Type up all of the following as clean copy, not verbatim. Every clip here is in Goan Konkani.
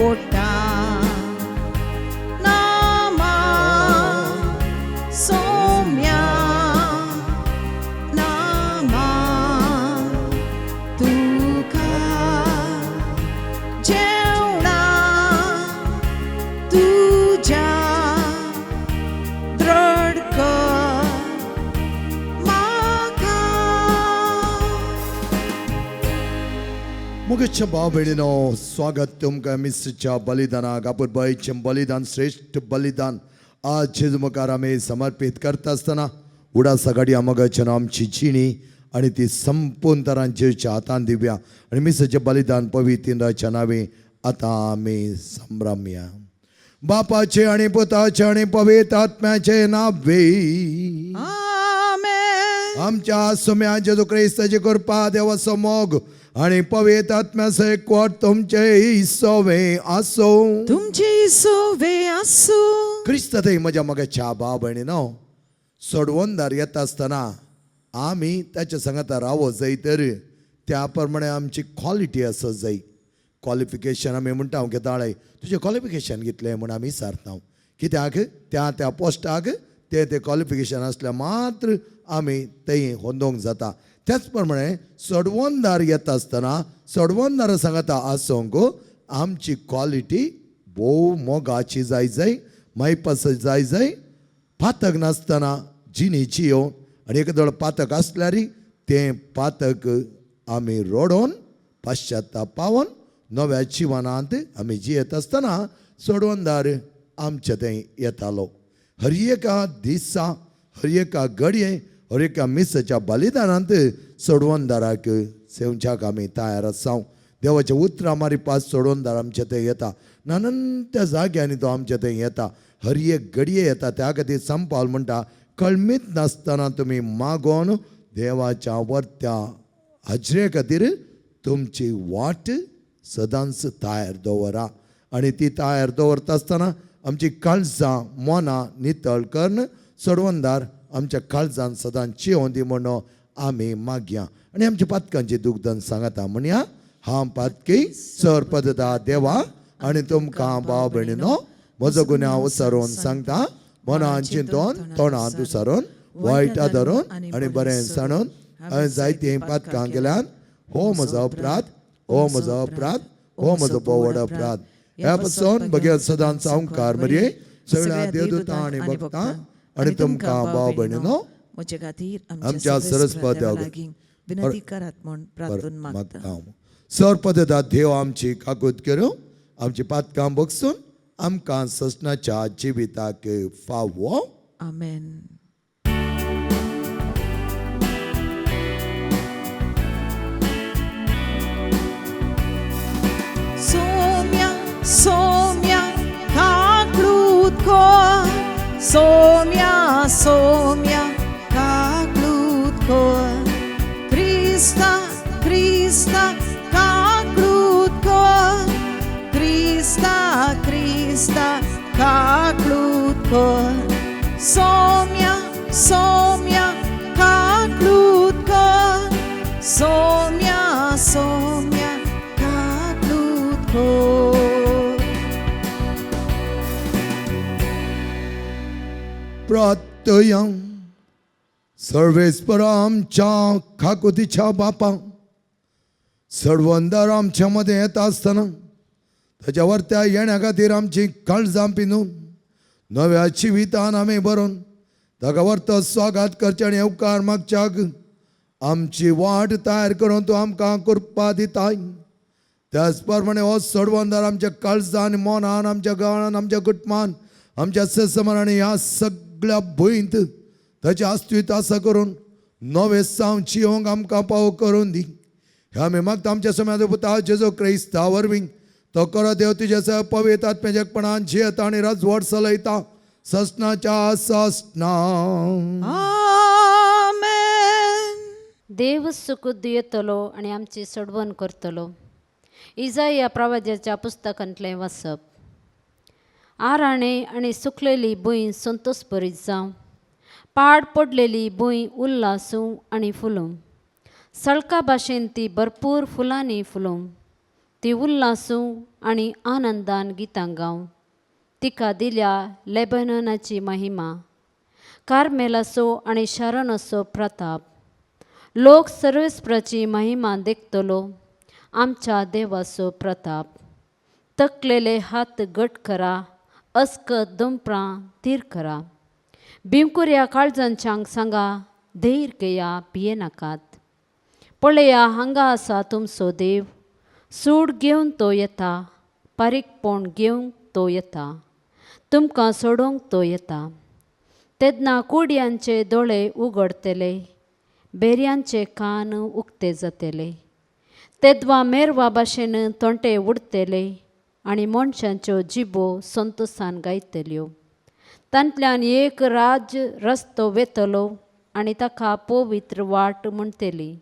ओडटा. नामा सोम्या, नामा तुका जेवणा तुज्या द्रड कर म्हाका. मुखेच्या भाव भयणीनो, स्वागत तुमकां मिसच्या बलिदानाक. आपुरबायचें बलिदान, श्रेश्ठ बलिदान आज जेजू मुखार आमी समर्पीत करता आसतना उडासा गाडया मोगाच्यान आमची जिणी आनी ती संपूर्ण तरान जेजूच्या हातान दिवया आनी मिसाचें बलिदान पवित्र नांवे आतां आमी संभ्रमया. बापाचे आनी पुताचे आनी पवित्र आत्म्याचे नावे. आमेन. आमच्या सुम्या जेजू क्रिस्ताची कृपा, देवाचो मोग आणि पवित्र आत्म्याचो एकवट तुमचे सोवे आसो. तुमची सोवे आसूं. क्रिस्त थंय म्हज्या मोगाच्या भाव भयणीनो, सोडवणदार येता आसतना आमी ताच्या सांगाता रावो जाय तर त्या प्रमाणे आमची क्वॉलिटी आसत जाय. क्वॉलिफिकेशन आमी म्हणटा घेताळे, तुजें क्वॉलिफिकेशन घेतलें म्हूण आमी विचारता. कित्याक त्या त्या पोस्टाक ते ते क्वॉलिफिकेशन आसल्यार मात्र आमी थंय होंदोंक जाता. त्याच प्रमाणे सोडवणदार येता आसतना सोडवणदार सांगाता आसूंक आमची क्वॉलिटी भोव मोगाची जाय जाय, मायपास जाय जाय, पातक नासतना जिणी जियोवन आनी एक पातक आसल्यार तें पातक आमी रडोवन पश्चाताप पावन नव्या जिवनांत आमी जियेत आसतना सोडवणदार आमचे थंय येतालो. हर एका दिसा, हर एका घडये, हर एका मिसाच्या बलिदानांत सोडवणदाराक सेवच्याक आमी तयार आसाव. देवाच्या उतरां मारिपास सोडवणदार आमचे थंय येता. नानंत्या जाग्यांनी तो आमचे थंय येता, हर एक घडये येता. त्या खातीर संपाल म्हणटा, कळमीत नासतना तुमी मागोन देवाच्या वर्त्या हाजरे खातीर तुमची वाट सदांच तयार दवरा. आनी ती तयार दवरता आसतना आमची काळजां मनां नितळ करून सोडवणदार आमच्या काळजान सदांच चियोन दी म्हूण आमी मागया. आनी आमच्या पातकांची दुग्धन सांगता म्हणया, हांव पातकी सर पदता देवा आनी तुमकां भाव भयणीनो म्हजो गुन्यांव विसरून सांगता. मनान चिंतून, तोंडांत विसरून, वायट धरून आनी बरें सांडून हांवें जायतीं पातकां केल्यान. हो म्हजो अपराध, हो म्हजो अपराध, हो म्हजो भोव अपराध. ह्या पासून भगीरथ सदांच ओंकार मरये, सगळ्या देवदूतां आनी भक्तां आनी तुमकां भाव भयणीनो म्हजे खातीर आमच्या सरस्पत देवा लागीं विनंती करात म्हूण प्रार्थून मागता. मागता. सरपदता देव आमची काकूत करूं, आमची पातकां बगसून आमकां ससनाच्या जिविताक फावो. आमेन. सोम्या, सोम्या काकळूत कोर. सोम्या, सोम्या काकळूत कोर. क्रिस्ता, क्रिस्ता काकळूत कोर. क्रिस्ता, क्रिस्ता काकळूत कोर. सोम्या, सोम्या काकळूत कोर. सोम्या, सोम्या काकळूत कोर. प्रार्थया. सर्वेस्पर आमच्या खाकुतीच्या बापा, सर्वंदर आमच्या मदें येता आसतना ताच्या वरत्या येण्या खातीर आमची काळजां पिनून नव्या जिवितान आमी बरोवन ताका वर्तो स्वागत करचें आनी येवकार मागच्याक आमची वाट तयार करून तूं आमकां कृपा दिताय. त्याच प्रमाणे हो सोडवणदार आमच्या काळजान, मनान, आमच्या गांवान, आमच्या कुटुंबान, आमच्या ससमान आनी ह्या सगळ्या भुंयंत ताचें अस्तित्व आसा करून नवे सावन जिवंक आमकां पाव करून दी. ह्या आमी मागता आमच्या समयाचो पुता जेजो क्रिस्ता वरवीं. तो करो देव तुज्या सह पवित्र आत्म्याच्या जियेता आनी राजवट चलयता ससनाच्या ससना. आमेन. देव सुख दियतलो आनी आमची सोडवण करतलो. इजाया प्रवाद्याच्या पुस्तकांतलें वाचप. आराणे आनी सुकलेली भूंय संतोश बरीत जावं, पाड पडलेली भूंय उल्लासूं आनी फुलोवं, सळका भाशेन ती भरपूर फुलांनी फुलोवं. ती उल्लासूं आनी आनंदान गितां गावं. तिका दिल्या लेबननाची महिमा, कार्मेलाचो आनी शारनाचो प्रताप. लोक सर्वेस्पराची महिमा देखतलो, आमच्या देवाचो प्रताप. तकलेले हात घट करा, अस्कत दोंपरां थीर करा. भिवकुऱ्या काळजांच्यांक सांगा, धैर घेया, भियेनाकात. पळया, हांगा आसा तुमचो देव. सूड घेवन तो येता, पारीकपण घेवंक तो येता, तुमकां सोडोवंक तो येता. तेन्ना कुडयांचे दोळे उगडतले, बेरयांचे कान उक्ते जातले. तेद्वा मेरवा भाशेन तोंटे उडतले आनी मनशांच्यो जिबो संतोसान गायतल्यो. तांतल्यान एक राज्य रस्तो वेतलो आनी ताका पवित्र वाट म्हणटली,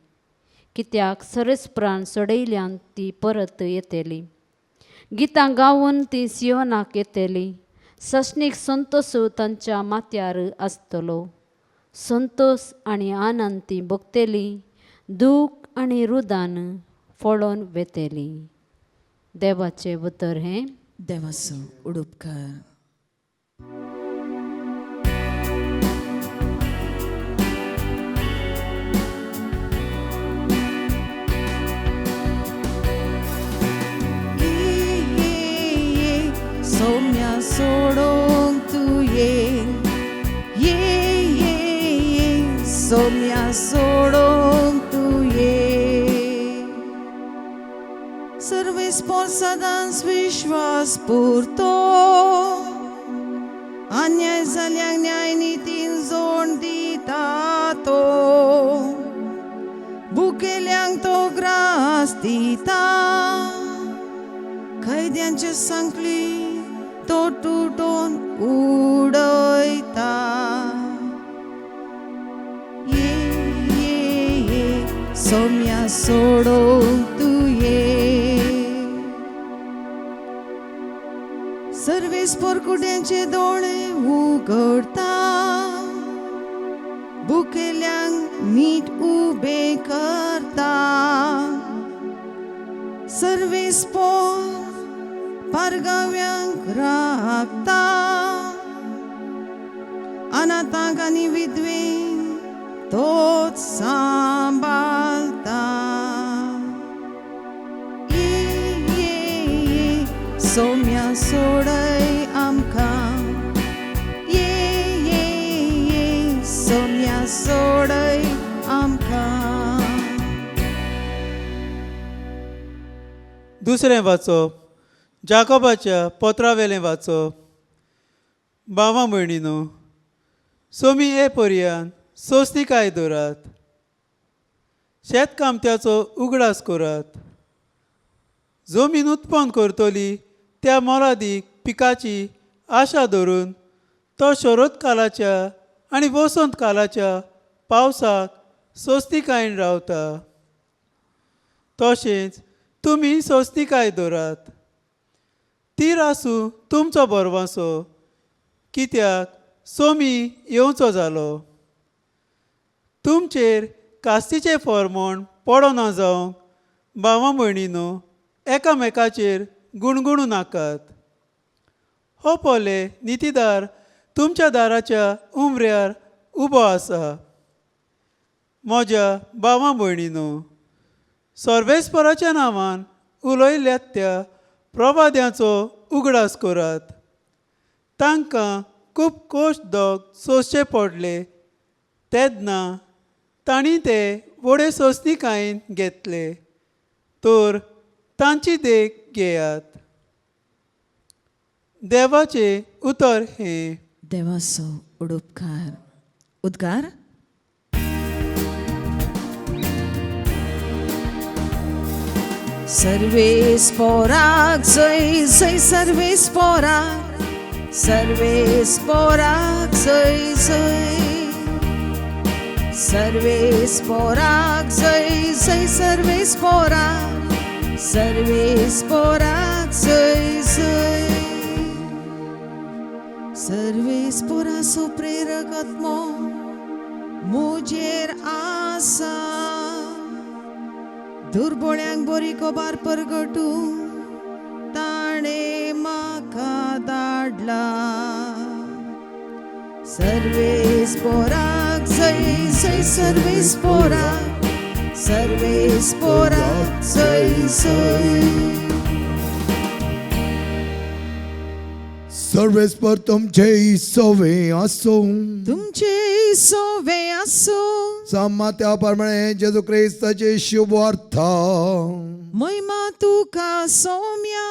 कित्याक सरस्परान सोडयल्यान ती परत येतली. गितां गावन ती सियोनाक येतली. सस्नीक संतोस तांच्या माथ्यार आसतलो. संतोस आनी आनंद ती भोगतली, दूख आनी रुदान फळोन वेतली. देवाचें उतर हें. देवाचो उडुपकार. ये ये ये सौम्या सोडोंक तुये, ये ये ये सौम्या सोडोंक तुये. सर्वेस्पर सदांच विश्वास पुरतो, अन्याय जाल्यांक न्याय नितीन जोड दिता तो. भुकेल्यांक तो ग्रास दिता, कैद्यांचे सांखळी तो तुटोन उडयता. ये ये ये सौम्या सोडोवंक तुये. सर्वेस्पर कुड्यांचे दोळे उगडता, भुकेल्यांक नीट उबे करता. सर्वेस्पर पारगाव्यांक राखता, अनाथांक आनी विधवेंक तोच सांबाळता. ये ये ये सौम्या सोडय आमकां, ये ये ये सौम्या सोडय आमकां. दुसरें वाचप जाकोबाच्या पत्रावेलें वाचप. भावा भयणीनो, सोमी ए पर्यान सोंसणिकाय दवरात, शेतकामत्याचो उगडास करात. जमीन उत्पन्न करतली त्या मोलादीक पिकाची आशा धरून तो शरद कालाच्या आनी वसंत कालाच्या पावसाक सोंसणिकायेन रावता. तशेंच तुमी सोंसणिकाय दवरात. तीर आसूं तुमचो भरवंसो, कित्याक सोमी येवचो जालो. तुमचेर कास्तीचें फॉर्मोण पडना जावंक भावा भयणीनो एकामेकाचेर गुणगुणू नाकात. हो पोले नितीदार तुमच्या दाराच्या उमऱ्यार उबो आसा. म्हज्या भावा भयणीनो, सर्वेस्पराच्या नांवान उलयल्यात त्या प्रवाद्यांचो उगडास करात. तांकां खूब कोश दोग सोंसचे पडले तेन्ना तांणी ते व्हडे सोंसणिकायेन घेतले, तर तांची देख घेयात. देवाचें उतर हें. देवाचो उडुपकार. उद्गार. सर्वेस्पराक जय जय, सर्वेस्पराक, सर्वेस्पराक जय जय, सर्वेस्पराक जय जय, सर्वेस्पराक, सर्वेस्पराक जय जय. सर्वेस्पराचो प्रेरक आत्मो म्हजेर आसा, दुर्बोळ्यांक बरी खबर परगटू ताणें म्हाका धाडला. सर्वेस पोराक सय सय, सर्वेस पोराक, सर्वेस पोराक सय सय. सर्वेस्पर तुमचे सोवे आसूं. तुमचे सोवे आसूं. समात्या प्रमाणे जेजू क्रिस्ताचे शुभ अर्थ. महिमा तुका सोम्या.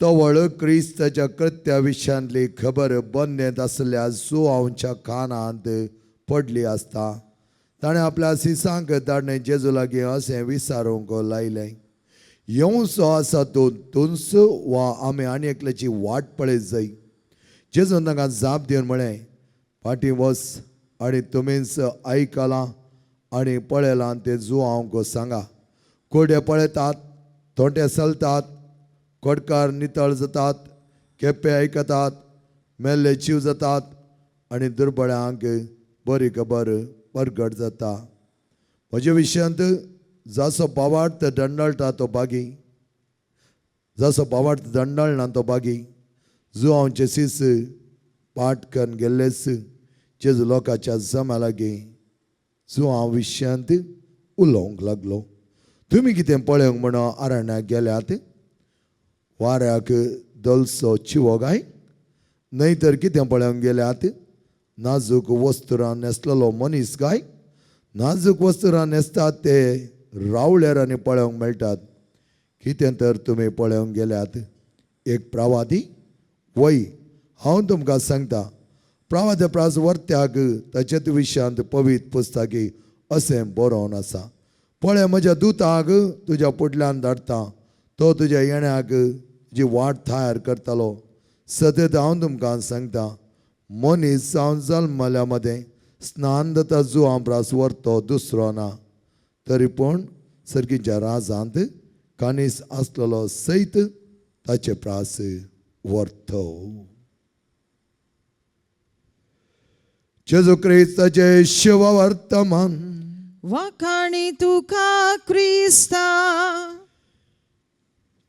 तवळ क्रिस्ताच्या कृत्या विशयांतली खबर बन्नेंत आसल्या जुआंवच्या कानांत पडली आसता ताणें आपल्या सिसांक ताणें जेजू लागीं अशें विचारूंक लायलें, येवचो आसा तूं तुंच वा आमी आनी एकल्याची वाट पळयत जाय? जेजून तांकां जाप दिवन म्हळें, फाटीं वच आनी तुमीच आयकलां आनी पळयलां तें जुआंवक सांगा. कुड्डे पळयतात, तोंटे चलतात, कोटकार नितळ जातात, केप्पे आयकतात, मेल्ले जीव जातात आनी दुर्बळ्यांक बरी खबर परगट जाता. म्हज्या विशयांत जासो पावार्थ दंडळटा तो बागी, जासो पावार्थ दंडळना तो बागी. जुआंवचे सीस पाट करून गेल्लेच जेजू लोकांच्या जमा लागीं जुआंव विशयांत उलोवंक लागलो. तुमी कितें पळोवंक म्हणून अरण्याक गेल्यात? वाऱ्याक दलसो चिवो काय? न्हय तर कितें पळोवंक गेल्यात? नाजूक वस्तुरां न्हेसलेलो मनीस काय? नाजूक वस्तुरां न्हेसतात ते रावळेर आनी पळोवंक मेळटात. कितें तर तुमी पळोवंक गेल्यात? एक प्रवादी? वय, हांव तुमकां सांगता, प्रवाद्या प्रास वर्त्याक ताचेच विशयांत पवित्र पुस्तकी अशें बरोवन आसा, पळय म्हज्या दुताक तुज्या पुडल्यान धाडटा, तो तुज्या येण्याक तुजी वाट तयार करतलो. सतत हांव तुमकां सांगता, मनीस जावन जल्मल्या मदें स्नान जाता जुआं प्रास व्हरतो दुसरो ना, तरी पूण सर्गीच्या राजांत कानीस आसलेलो सयत ताचे प्रास व्हरतो. जेजू क्रिस्ताचे शिववर्तमान. वाखाणी तुका क्रिस्ता.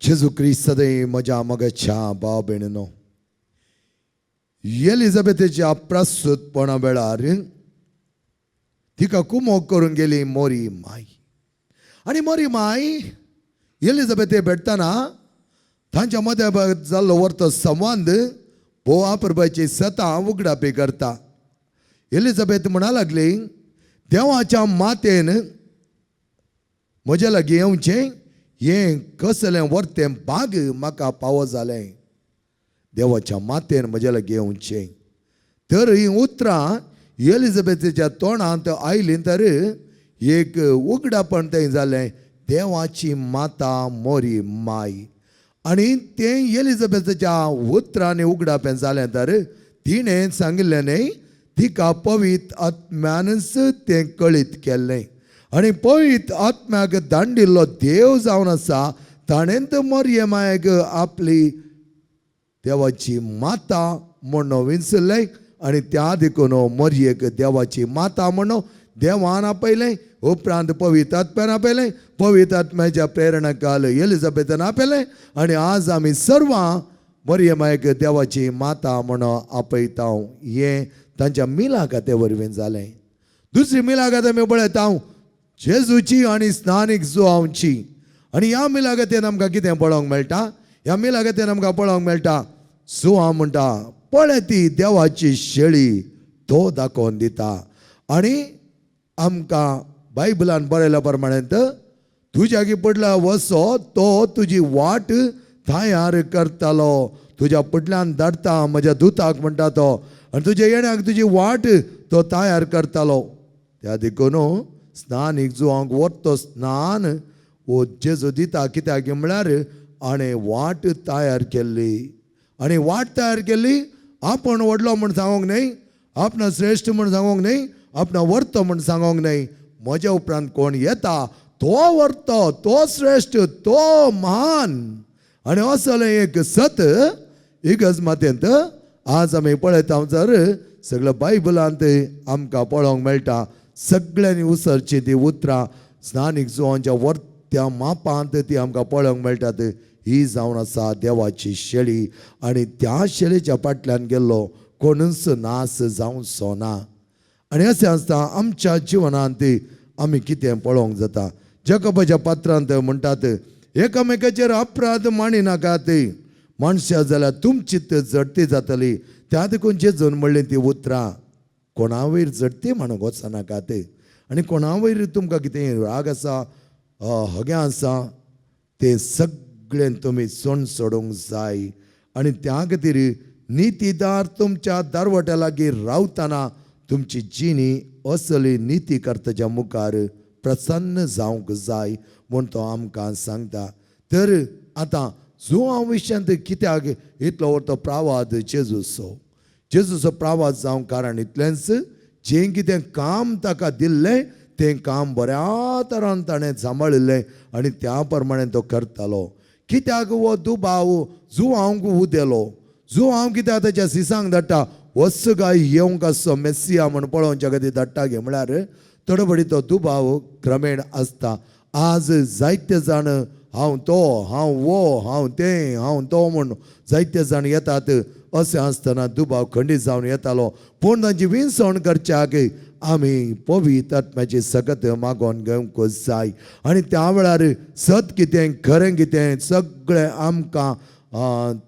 जेजू क्रिस्त सदैव म्हज्या मगाच्या भाव भयणीनो, एलिझाबेथेच्या प्रस्तुतपणा वेळार तिका कुमोक करून गेली मोरी माय. आनी मोरी माय एलिझाबेथे भेटतना तांच्या मदें जाल्लो वर्तो संवाद भोव प्रभाची सतां उगडापी करता. एलिझाबेथ म्हणा लागली, देवाच्या मातेन म्हज्या लागीं येवचें हें कसलें वर्तें भाग म्हाका पावो जालें. देवाच्या मातेन म्हज्या लागीं येवचें. तर हीं उतरां एलिझाबेथीच्या तोंडांत आयलीं तर एक उगडापण थंय जालें, देवाची माता मोरी माय. आनी तें एलिझाबेथीच्या उतरांनी उगडापें जालें तर तिणें सांगिल्लें न्हय, तिका पवित्र आत्म्यानच तें कळीत केल्लें. आनी पवित्र आत्म्याक दांडिल्लो देव जावन आसा, ताणें तर मोरये मायक आपली देवाची माता म्हणून विंचलें. आनी त्या देखून मोरयेक देवाची माता म्हणून देवान आपयलें, उपरांत पवित्र आत्म्यान आपयलें, पवित्र आत्म्याच्या प्रेरणा काल एलिझाबेथान आपयलें. आनी आज आमी सर्वां मोरये मायक देवाची माता म्हणून आपयता. हें तांच्या मिलागाते वरवीं जालें. दुसरी मिलागात आमी पळयता जेजूची आनी स्नानीक जुआंवची. आनी ह्या मिलागतेन आमकां कितें पळोवंक मेळटा? ह्या मिलागतेन आमकां पळोवंक मेळटा जुआंव म्हणटा, पळय ती देवाची शेळी, तो दाखोवन दिता. आनी आमकां बायबलान बरयल्या प्रमाणे तुज्या लागीं पडला वसो तो तुजी वाट तयार करतालो, तुज्या पडल्यान धाडटा म्हज्या दुताक म्हणटा तो, आनी तुज्या येण्याक तुजी वाट तो तयार करतालो. त्या देखून स्नानीक जुआंक व्हरतो स्नान वो जेजू दिता, कित्याक म्हळ्यार आनी वाट तयार केल्ली. आनी वाट तयार केल्ली आपूण व्हडलो म्हूण सांगूंक न्हय, आपणा श्रेश्ठ म्हूण सांगूंक न्हय, आपणा व्हरतो म्हूण सांगूंक न्हय. म्हज्या उपरांत कोण येता तो व्हरतो, तो श्रेश्ठ, तो महान. आनी असलें एक सत इगर्ज मातेंत आज आमी पळयता जर सगळ्या बायबलांत आमकां पळोवंक मेळटा. सगळ्यांनी उसरची ती उतरां स्नानीक जुवांच्या वर्त्या मापांत ती आमकां पळोवंक मेळटात. ही जावन आसा देवाची शेळी आनी त्या शेळीच्या फाटल्यान गेल्लो कोणूच नास जावचो ना. आनी अशें आसता आमच्या जिवनांत आमी कितें पळोवंक जाता. जकबाच्या पात्रांत म्हणटात एकामेकाचेर अपराध मांडिनाकात, माणशां जाल्यार तुमची जडती जातली. त्या देखून जेजून म्हणलें ती उतरां कोणा वयर जडती म्हणूंक वचनाकात आनी कोणा वयर तुमकां कितें राग आसा हगें आसा तें सगळें तुमी सोण सोडूंक जाय. आनी त्या खातीर नितीदार तुमच्या दारवट्या लागीं रावतना तुमची जिणी असली निती कर्ताच्या मुखार प्रसन्न जावंक जाय म्हूण तो आमकां सांगता. तर आतां जुवां विशयांत कित्याक इतलो व्हडलो प्रावाद जेजूचो, जेजूचो प्रावाद जावंक कारण इतलेंच जें कितें काम ताका दिल्लें तें काम बऱ्या तरान ताणें सांबाळिल्लें आनी त्या प्रमाणे तो करतालो. कित्याक हो दुबाव जुवांक उदेलो, जुवांव कित्याक ताच्या सिसांक धाडटा वच काय येवंक आसचो मेस्सिया म्हूण पळोवच्या खातीर धाडटा गे म्हळ्यार थोडो तो दुबाव क्रमेण आसता. आज जायते जाण हांव तो, हांव वो, हांव तें, हांव तो म्हूण जायते जाण येतात. अशें आसतना दुबाव खंडीत जावन येतालो. पूण तांची विनसवण करच्याक आमी पवित्र आत्म्याची सकत मागोवन घेवंक जाय आनी त्या वेळार सत कितें खरें कितें सगळें आमकां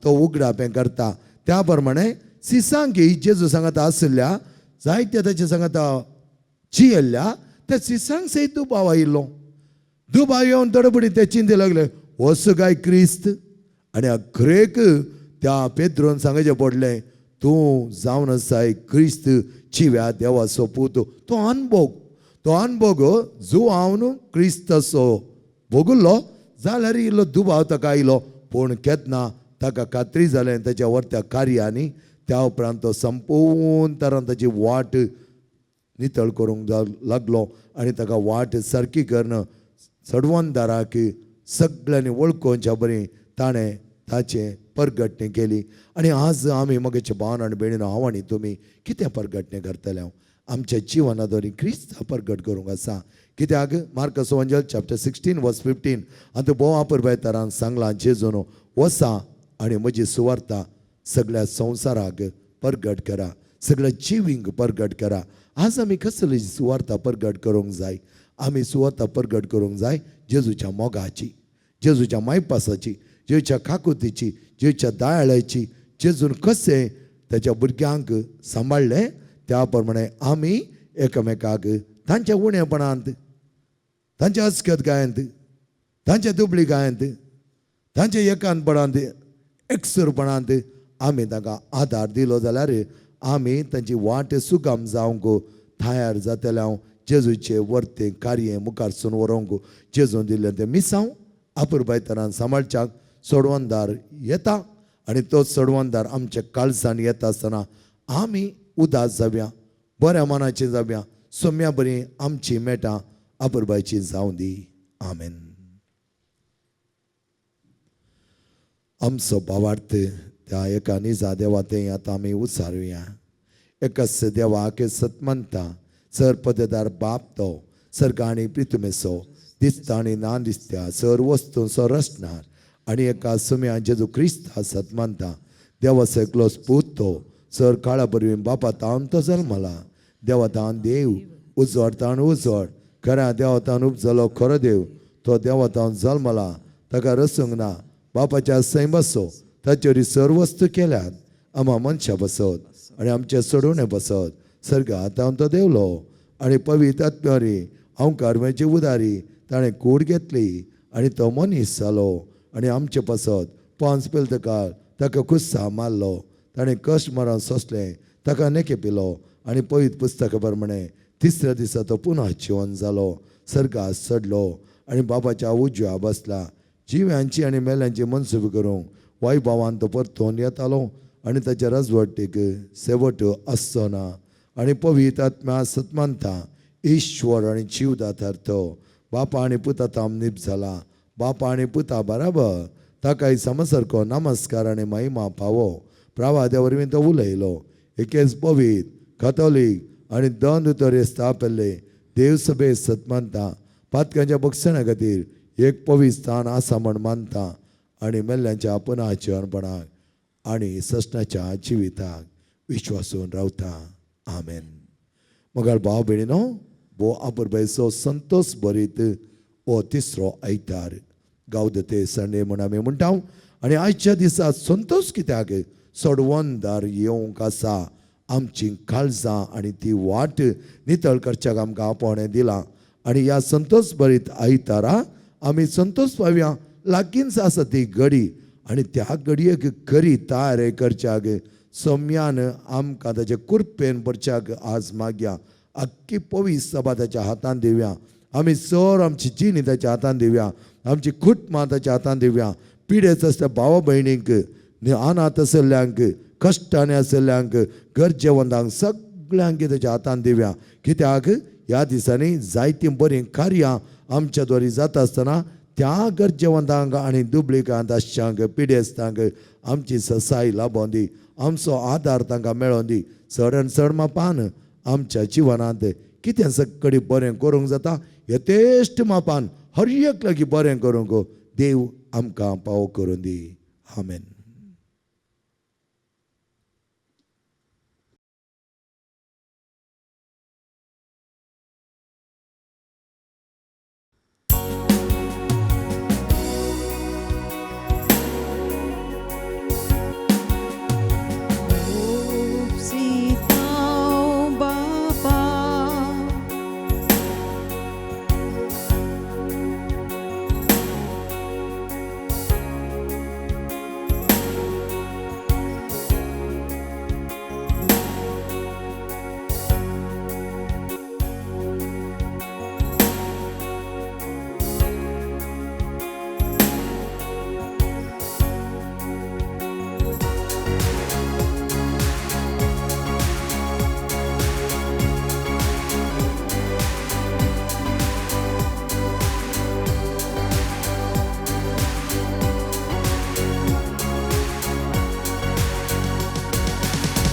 तो उगडापें करता. त्या प्रमाणे सिसांकी जेजू सांगता आशिल्ल्या जायत्या ताचे सांगता जियेल्ल्या त्या सिसांक सयत दुबाव आयिल्लो. दुबाव येवन तडफडी ते चिंते लागले वस काय क्रिस्त. आनी अखरेक त्या पेद्रोन सांगचें पडलें तूं जावन आसाय क्रिस्त जिव्या देवाचो पूत. तो अनभोग, तो अनभोग जुवावन क्रिस्ताचो भोगुल्लो जाल्यार इल्लो दुबाव ताका आयलो. पूण केन्ना ताका खात्री जालें ताच्या वर्त्या कार्यांनी त्या उपरांत तो संपूर्ण तरान ताची वाट नितळ करूंक लागलो आनी ताका वाट सारकी करून चडवणदाराक सगळ्यांनी वळखोवच्या बरी ताणें ताचें परगटणें केली. आनी आज आमी मगेचे भावन आनी भयणीनो हांव आनी तुमी कितें परगटणें करतले? हांव आमच्या जिवना दोरी क्रिस्ता परगट करूंक आसा. कित्याक मार्कस वंजल चॅप्टर 16 वर्स 15 आतां भोव अपुरबाय तरान सांगलां जेजून वसा आनी म्हजी सुवार्ता सगळ्या संवसाराक परगट करा, सगळ्या जिवींक परगट करा. आज आमी कसली सुवार्ता परगट करूंक जाय? आमी सुवार्ता परगट करूंक जाय जेजूच्या मोगाची, जेजूच्या मायपासाची, जेजूच्या काकुतीची, जेजूच्या दयाळाची. जेजून कशें ताच्या भुरग्यांक सांबाळ्ळें त्या प्रमाणे आमी एकामेकाक तांच्या उणेपणांत, तांच्या अस्कत गायंत, तांच्या दुबळी गायंत, तांच्या एकांतपणांत, एकसुरपणांत आमी तांकां आदार दिलो जाल्यार आमी तांची वाट सुगाम जावंक तयार जातले. हांव जेजूचे वर्ते कार्य मुखार सून व्हरूंक जेजून दिल्लें तें मिसांव अपुरबाय तरान सांबाळच्याक सोडवणदार येता आनी तो सोडवणदार आमच्या काळजान येता आसतना आमी उदास जावया, बऱ्या मनाची जावया, सोम्या बरी आमची मेटां अपुरबायची जावं दी. आमेन. आमचो भावार्थ त्या एका निजा देवा तें आतां आमी उचारुया. एकच देवाक सतमनता सर पदेदार बाप तो सर्ग आनी प्रितुमेचो दिसता आनी ना दिसत्या सर वस्तूंचो रचणार आनी एका सुम्या जेजू क्रिस्ता सतमानता देवाचो एकलो पूत तो सर काळा बरवी बापा तावन तो जल्मला देवा तावन देव उजवाड तावन उजवाड खऱ्या देवा तावन उपजलो खरो देव तो देवा तावन जल्मला ताका रसूंक ना बापाच्या सैमाचो ताचेर सर वस्तू केल्यात आमा मनशां बसत आनी आमचे सोडवणे बसत सर्गात तावन तो देवलो आनी पवित्र आत्म्यारी अंकारम्याची उदारी ताणें कूड घेतली आनी तो मनीस जालो आनी आमचे पासत पांच पेलतकार ताका कुस्सा मारलो ताणें कश्ट मरण सोंसलें ताका नेके पिलो आनी पवित्र पुस्तका प्रमाणे तिसऱ्या दिसा तो पुनः जिवन जालो सर्गात चडलो आनी बाबाच्या उजव्या बसला जिव्यांची आनी मेल्यांची मनसुबी करूंक वायभावान तो परतून येतालो आनी ताच्या राजवटीक शेवट आसचो ना आनी पवित्र आत्म्या सतमानता ईश्वर आनी जीवदातार तो बापा आनी पुता ताम निप जाला बापा आनी पुता बराबर ताकाय समसारको नमस्कार आनी महिमा पावो प्रवाद्या वरवीं तो उलयलो एकेच पवित्र कथोलीक आनी दोन उतरे स्थापिल्ले देवसभे सतमानता पातकांच्या बक्षणा खातीर एक पवित्र स्थान आसा म्हण मानता आनी मेल्ल्यांच्या पुनाच्या अर्पणाक आनी ससनाच्या जिविताक विश्वासून रावता. आमेन. मगाळ भाव भयणीनो, भोव आपुरबायचो संतोष भरीत हो तिसरो आयतार गावदते संडे म्हूण आमी म्हणटा. आनी आयच्या दिसा संतोष कित्याक सोडवणदार येवंक आसा. आमची काळजां आनी ती वाट नितळ करच्याक आमकां आपोवणें दिलां. आनी ह्या संतोष भरीत आयतारा आमी संतोष पावया. लागींच आसा ती घडी आनी त्या घडयेक खरी तयारी करच्याक सम्यान आमकां ताचे कुरपेन भरच्याक आज मागया. आख्खी पवीस सभा ताच्या हातान दिवया. आमी सर आमची जिणी ताच्या हातान दिवया. आमची कुटुंबां ताच्या हातान दिवया. पिडेच आसल्या भावा भयणींक, अनाथ आशिल्ल्यांक, कश्टांनी आशिल्ल्यांक, गरजेवंतांक सगळ्यांक ताच्या हातान दिवया. कित्याक ह्या दिसांनी जायतीं बरीं कार्यां आमच्या द्वारी जाता आसतना त्या गरजेवंतांक आनी दुबळिकांत आसच्यांक, पिडेस्तांक आमची ससाय लाबोवन दी, आमचो आदार तांकां मेळोवन दी. चड आनी चड मापान आमच्या जिवनांत कितें सगळी बरें करूंक जाता यथेश्ट मापान हर एक लागीं बरें करूंक देव आमकां पावो करून दी. आमेन. उपसितांव बापा,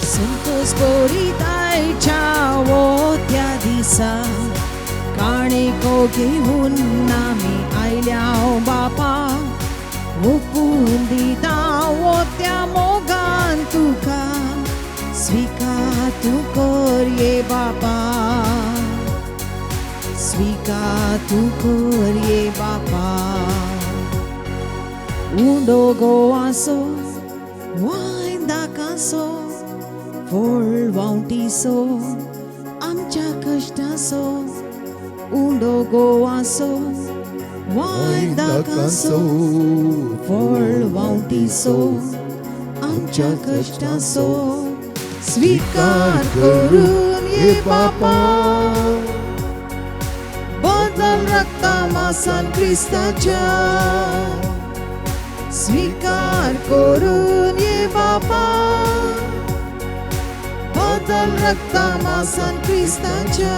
संतोष भरीत आयच्या वो त्या दिसा काणेको घेवन आमी आयल्या बापा. ओपून दिता वो त्या मोगान तुका, स्विकार तूं कर ये बापा, स्विकार तूं कर ये बापा. उंडो गोवासो वायन दाकासो फळ वांवटीसो आमच्या कश्टासो. उंडो गोवासो वायन दाकासो फळ वांवटीसो आमच्या कश्टासो. स्विकार करून ये बापा, बदल रक्ता मासान क्रिस्ताच्या. स्विकार करून ये बापा, बदल रक्ता मासान क्रिस्ताच्या.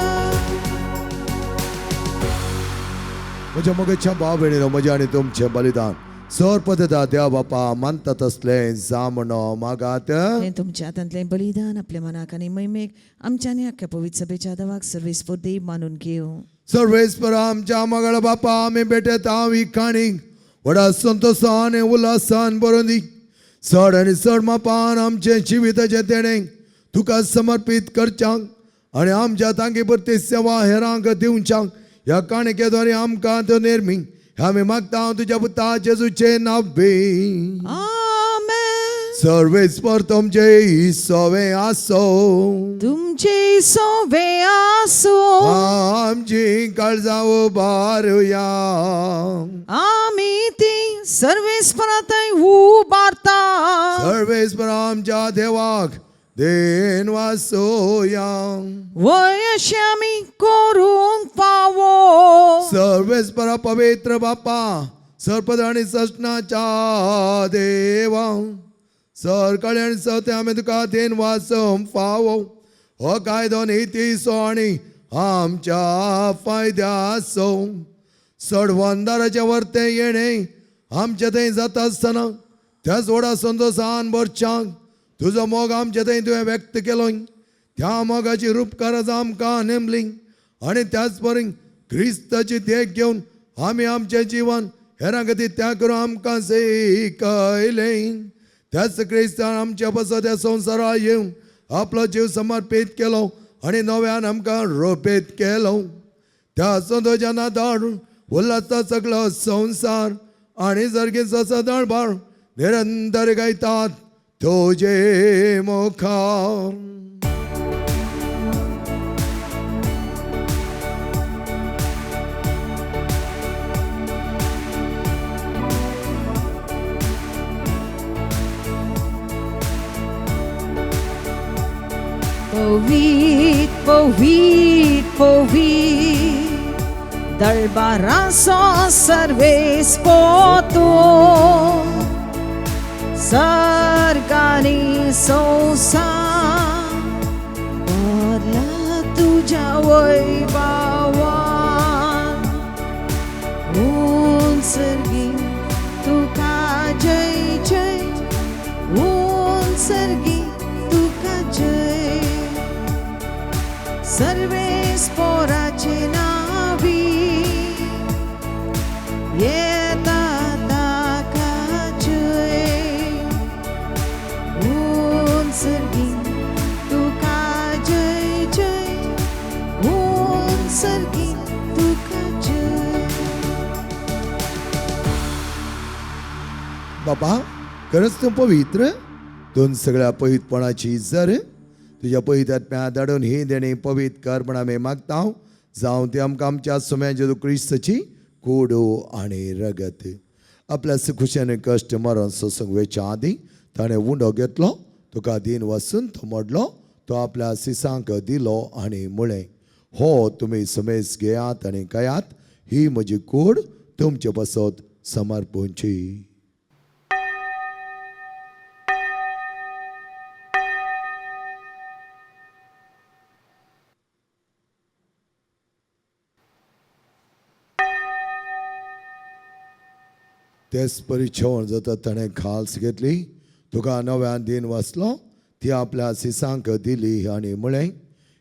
म्हज्या मोगाच्या भाव भयणीनो, म्हजें आनी तुमचें बलिदान सर पद्दता देव बापा मानता तसलें जामणो मागात. हें तुमच्या हातांतलें बलिदान आपल्या मनाक आनी महिमेक आमच्या आनी आख्ख्या पवित्र सभेच्या देवाक सर्वेस्पर देव मानून घेवं. सर्वेस्पर आमच्या मगळ बापा, आमी भेटयता ही काणी व्हडा संतोशान आनी उल्हासान बरोवन दी. चड आनी चड मापान आमचें जिविताचें देणें तुका समर्पीत करच्यांक आनी आमच्या तांकी पुरती सेवा हेरांक दिवच्यांक ह्या काणके द्वारे आमकां त्यो निर्मी आमी मागता तुज्या पुता जेजूचें नांव. आमेन. सर्वेस्पर तुमचे सवे आसो. तुमचे सोवे आसो. आमची काळजां उबारुया. आमी ती सर्वेस्परांतय उबारता. सर्वेस्पर आमच्या देवाक then वासोया. वय अशें आमी करूंक फावो. सर्वेस्पर पवित्र बापा, सर्पद आनी ससनाच्या देवा, सरकाळी आनी सत्य आमी तुका then वासम फावो. हो कायदो नितीचो आनी आमच्या फायद्याचो. सडवंदाराच्या वरतें येणें आमच्या थंय जाता आसतना त्याच व्हडा संतोशान भरच्यांक तुजो मोग आमच्या थंय तुवें व्यक्त केलो. त्या मोगाची रूपकारां आमकां नेमली आनी त्याच परी क्रिस्ताची देख घेवन आमी आमचें जीवन हेरां खातीर त्या करून आमकां शिकयलें. त्याच क्रिस्तान आमच्या पासत ह्या संवसारा येवन आपलो जीव समर्पीत केलो आनी नव्यान आमकां रोपेत केलो. त्या संतोषान आदार उल्हासता सगळो संवसार आनी सर्गीचो सदळबार निरंतर गायतात तुजे मुखार. पवीत पवीत पवीत दळबाराचो सर्वेस पोतो सर्गानी संवसार भरला तुज्या वैभावान. उंचर्गी तुका जय जय, उंचर्गी तुका जय, सर्वेस पोराचे नावी येता ताका जय. उंचर्गी तुका जय जय, उंचर्गी तुका जय. बाबा खरंच तूं पवित्र, दोन सगळ्या पवित्रपणाची जर तुज्या पवित्र आत्म्या धाडून ही देणी पवित्र कर म्हण आमी मागता. जावं ती आमकां आमच्या सुम्या जेजू क्रिस्ताची कोडो आनी रगत. आपल्या खुशेन कश्ट मरण सोसूंक वेच्या आदीं ताणें उंडो घेतलो, तुका दीन वसून तो मोडलो, तो आपल्या सिसांक दिलो आनी म्हळें, हो तुमी समेस घेयात आनी खायात, ही म्हजी कूड तुमचे पासत समर्पूंची. तेच परी जेवण जाता ताणें खाल्स घेतली, तुका नव्यान दीन वाचलो, ती आपल्या सिसांक दिली आनी म्हळें,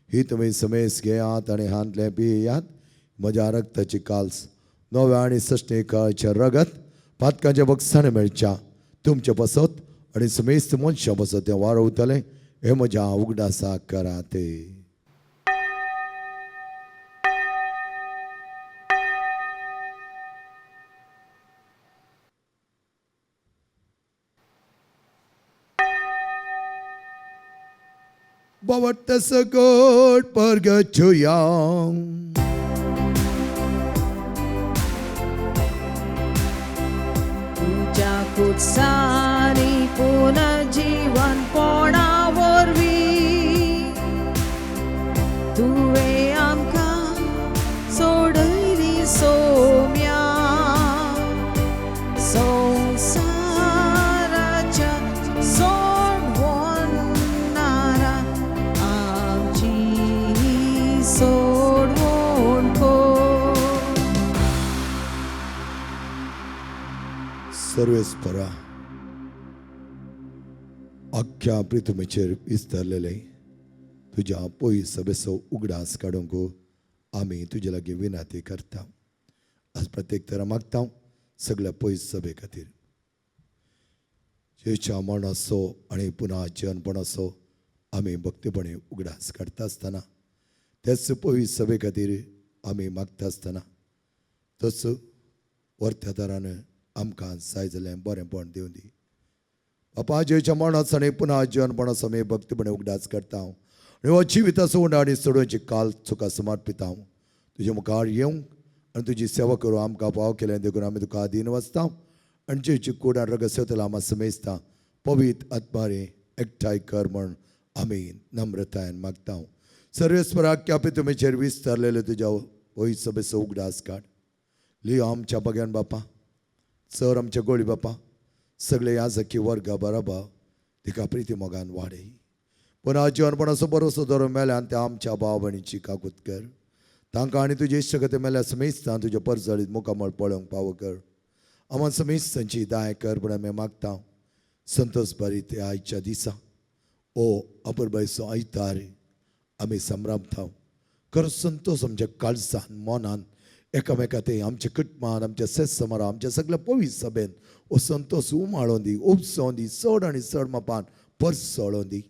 ही तुमी समेस घेयात आनी हांतलें पियात, म्हज्या रक्ताची काल्स नव्या आनी सश्टे काळचें रगत पातकांच्या बक्षाण मेळच्या तुमचे पासत आनी समेस्त मनशां पासत तें वारवतलें, हें म्हज्या उगडासाक करात. बावट सगट परगचुया. तुज्या कुत्सानी पुनर्जीवन पोणा वरवीं तुवें आमकां सोडयली सोम्या, संवसाराच्या सोडवणारा आमची सोडवण कर. सर्वेस्परा अख्ख्या पृथ्वीचेर विस्तारलेले तुज्या पयस सभेचो उगडास काडूंक आमी तुजे लागीं विनंती करता. आज प्रत्येक तरा मागता सगळ्या पयस सभे खातीर जेच्या मरणाचो आनी पुनः जिवनपणाचो आमी भक्तीपणे उगडास काडटा आसतना तेच पयस सभे खातीर आमी मागता आसतना तस वर्त्या दारान आमकां जाय जाल्यार बरेंपण दिवं दी. बापा जेच्या मरणाचो आनी पुनः जिवनपणाचो आमी भक्तीपणे उगडास करता आनी हो जिविताचो उंडा आनी सोडोवची काल चुका समर्पिता. तुजे मुखार येवंक आनी तुजी सेवा करूं आमकां पाव केलें देखून आमी तुका आदीन वचता आनी जेची कूड आनी रगत सेवतलो आमी समेजता पवित्र आत्मारे एकठांय कर म्हण आमी नम्रतायेन मागता. सर्वेस्पराक क्यापी तुमीचेर विस्तारलेले तुज्या वय सभेचो उगडास काड. लियो आमच्या बग्यान बापा, सर आमच्या गोळी बापा, सगळे याजकी वर्गा बराबर तिका प्रिती मोगान वाडय. पुनः जिवनपणाचो बरोसो धरून मेल्यान त्या आमच्या भाव भयणीची काकूत कर. तांकां आनी तुजे इश्टगती मेल्या समेस्तां तुज्या परजळीत मुखामळ पळोवंक पावो कर. आमा समेस्तांची दाय कर म्हण आमी मागता. संतोष बरी ते आयच्या दिसा ओ अपुरबायचो आयतार आमी संभ्रमता. खरो संतोष आमच्या काळजान मनान एकामेका ते आमच्या कुटुंबान आमच्या सेसमारा आमच्या सगळ्या पवित्र सभेन हो संतोष उमाळोन दी, उपसोन दी, चड आनी चड मापान परसळोन दी.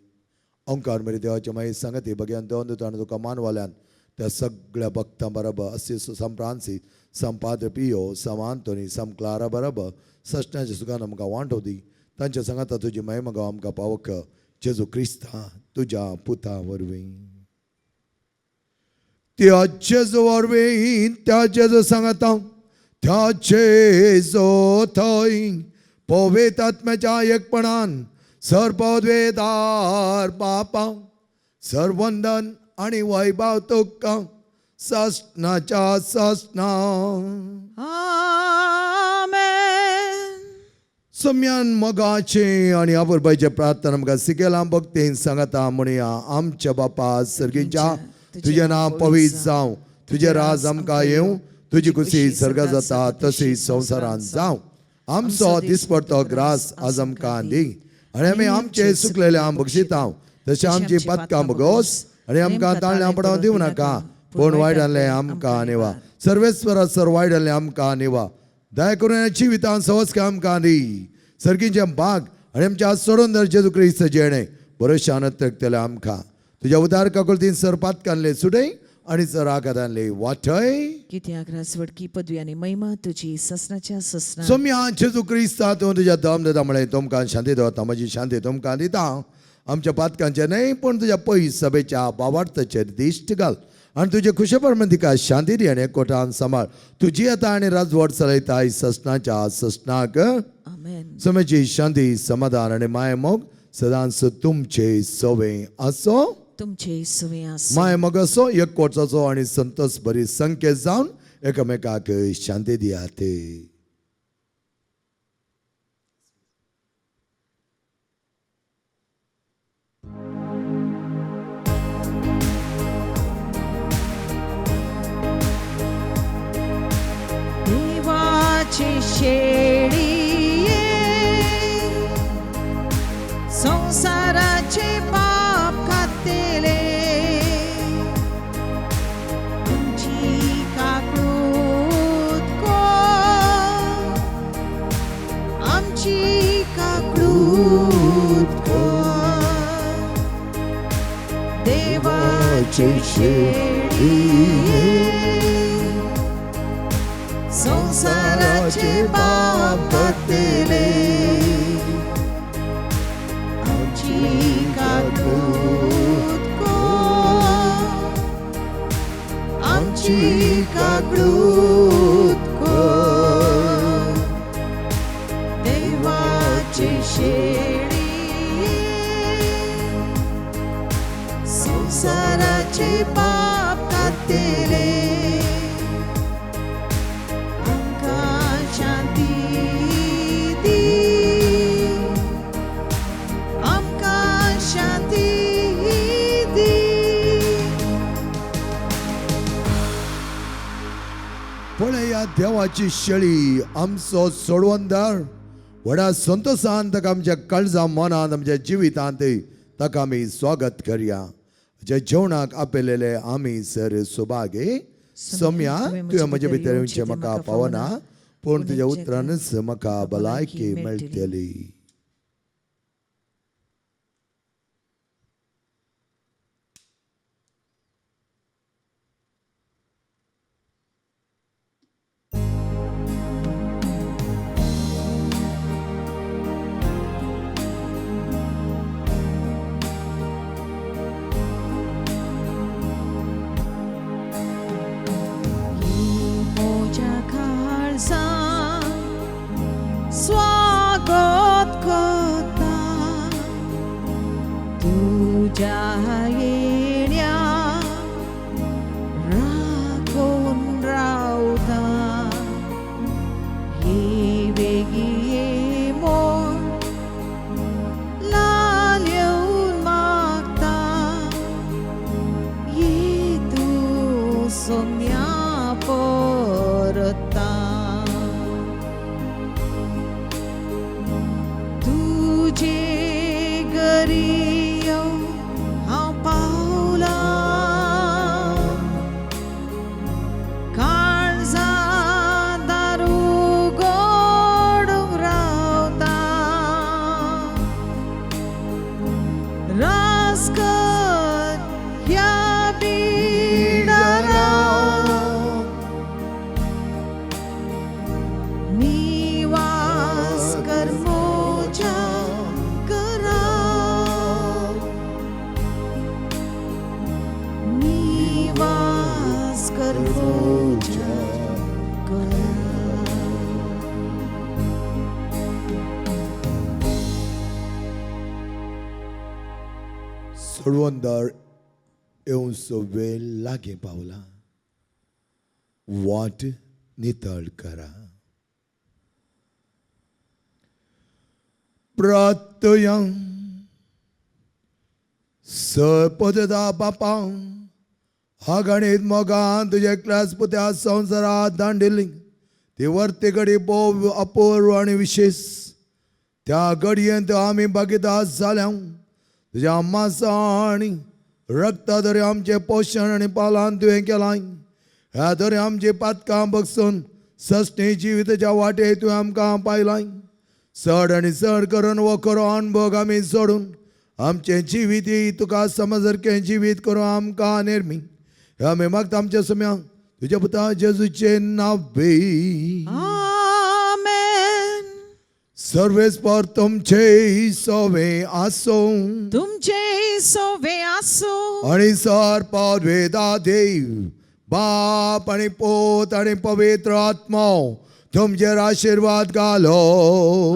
ओंकार मेरे देवाचे मागीर सांगती बघ्यान देवन दिता आनी तुका मानवाल्यान त्या सगळ्या भक्तां बरोबर असिस सम फ्रांसीस सम पाद्र पियो सम आंतोनी सम क्लारा बरोबर सश्टाच्या सुखान आमकां वांटो दी. तांच्या सांगाता तुजी महिमा गांव आमकां पावक जेजू क्रिस्ता तुज्या पुता वरवीं. त्या जेजू वरवीं त्या जेजू सांगाता त्या जेजू थंय पवित्र आत्म्याच्या एकपणान सर्वद्वेदार बापा सर्वंदन आनी वैभव तुका ससनाच्या ससना. आमेन. सम्यान मोगाचे आनी आवरबायचे प्रार्थना आमकां सिकेलां भक्तीन सांगता म्हणया. आमच्या बापा सर्गीच्या तुजें नांव पवित्र जावं, तुजें राज आमकां येवं, तुजी खुशी सर्गा जाता तशी संवसारांत जावं. आमचो दिसपडतो ग्रास आज आमकां दी आनी आमी आमचे सुकलेले आम बक्षिता तशें आमची पातकां भोगोस आनी आमकां ताळ्यां पडोवंक दिवं नाका, पूण वायट आहलें आमकां निवा. सर्वेस्वरा सर वायट आहलें आमकां निवा. दया करून जिवितान सहज आमकां दी सर्गीचें बाग आनी आमच्या सोडून दर जेजू क्रिस्त जेणे बरो शानत तकतले आमकां. तुज्या उदार काकुळतीन सर पातकानले सुटय आनी सर आघातानले वाटय. कित्याक राजवटकी पदवी आनी महिमा तुजी ससनाच्या ससना. सोम्या जेजू क्रिस्ता तूं तुज्या दम दिता म्हळें तुमकां शांती दवरता, म्हजी शांती तुमकां दिता. आमच्या पातकांचें न्हय पूण तुज्या पयस सभेच्या बावार्थाचेर दिश्ट घाल आनी तुजे खुशेप्रमाण तिका शांती दी आनी एकवटान सांबाळ. तुजी येता आनी राजवट चलयता ससनाच्या ससनाक. आमेन. समेची शांती समाधान आनी माय मोग सदांच तुमचे सवे आसो. तुमचे सुवे आसूं. माय मोग असो एकवटाचो आनी संतोष बरी संकेत जावन एकामेकाक शांती दियात. देवाची शेळी संसाराचे पाप खातेले, तुमची काकूत कर, आमची काकूत कर. देवाची शेळी संसाराचे पाप काडटले, आमची काकूत कर, आमची काकूत कर. देवाची शेळी संसाराचे पाप काडटले, आमकां शांती दी, आमकां शांती दी. पळया देवाची शेळी आमचो सोडवणदार व्हडा संतोशान ताका आमच्या काळजा मनान आमच्या जिवितांत ताका आमी स्वागत करया. जे जेवणाक आपयलेले आमी सर सुभागे. सम्या तुवें म्हजे भितर येवचें म्हाका पावना, पूण तुज्या उतरानच म्हाका भलायकी मेळटली. म्हज्या काळजां स्वागत करता तुज्या येण्या राखून रावता. ये बेगी ये मोर लाल येवन मागता, ये तूं सोम्या परता. तुजे घरी हांव पावलां, काळजांत सोडवंदर येवचो वेळ लागीं पावला. वाट नितळ करा. प्रार्थया. सपदता बापा आगणीत मोगान तुजे क्लास पुत्या संवसारात दांडिल्ली ती वर्ती घडी भोव अपूर्व आनी विशेश. त्या घडयेंत आमी भागीदार जाल्या. तुज्या मांसा आनी रक्ता दरे आमचें पोशण आनी पालन तुवें केलां. ह्या दरे आमची पातकां बगसून सस्नी जिविताच्या वाटे तुवें आमकां पायलां. चड आनी चड करून हो खरो अणभोग आमी सोडून आमचें जिवीत तुका समजरकें जिवीत करून आमकां निर्मी. हे आमी मागता आमच्या सम्यांक तुज्या पुता जेजूचें नांव. आमेन. सर्वेस्पर तुमचे सोवे आसूं. तुमचे सोवे आसूं. आणि सर पदवेदा देव बाप आणि पोत आणि पवित्र आत्मो तुमचेर आशिर्वाद घालो.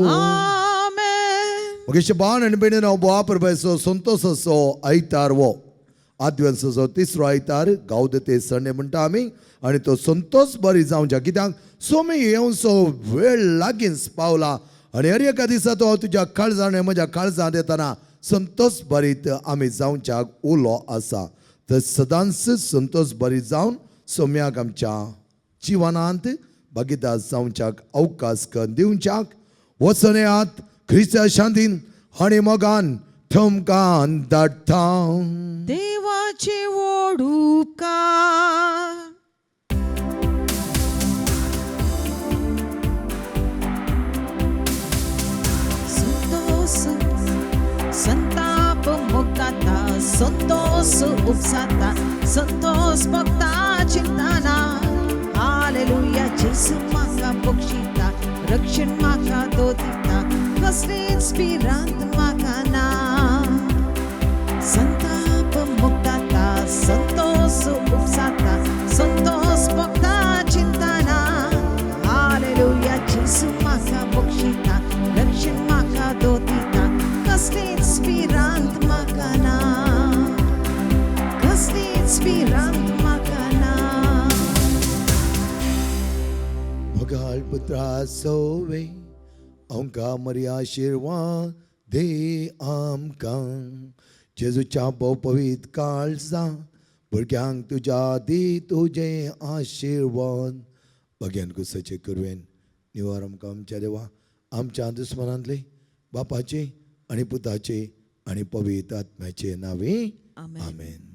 आमेन. मुकेश बाण आनी बेणीन हांव बोवा परबेचो संतोसाचो आयतार वो आदव्यांसाचो तिसरो आयतार गावदते संडे म्हणटा आमी आनी तो संतोस बरी जावच्या कित्याक सोमी येवचो वेळ लागींच पावला आनी हर एका दिसा तो तुज्या काळजान म्हज्या काळजांत येताना संतोस भरीत आमी जावच्याक उलो आसा. तर सदांच संतोस भरीत जावन सोम्याक आमच्या जिवनांत भागीदार जावच्याक अवकाश करून दिवच्याक वचून येयात ख्रिस्ता शांतीन आनी मोगान थमकान धाडटा. देवाचे व्हड उपकार. संतोष संताप मुक्ताता, संतोष उपसाता, संतोष भक्ता चिंताना. हालेलुया. जेसू म्हाका बक्षिता, रक्षण म्हाका तो दिता, कसलीच भिरांत म्हाका ना. संताप मुक्ताता, संतोष उपसाता, संतोष भक्ता चिंताना. हालेलुया. जेसू म्हाका बक्षिता, रक्षण म्हाका तो दिता, कसलीच भिरांत म्हाका ना, कसलीच भिरांत म्हाका ना. मोगाळ पुत्रा सोवे आमकां मरी आशिर्वाद दे आमकां. जेजूच्या भोव पवित्र काळजा भुरग्यांक तुज्या दी तुजें आशिर्वाद. भग्यान कुसाचे कुरवेन निवार आमकां आमच्या देवा आमच्या दुस्मनांतले बापाचे आनी पुताचे आनी पवित्र आत्म्याचे नांवे. आमेन. आमेन.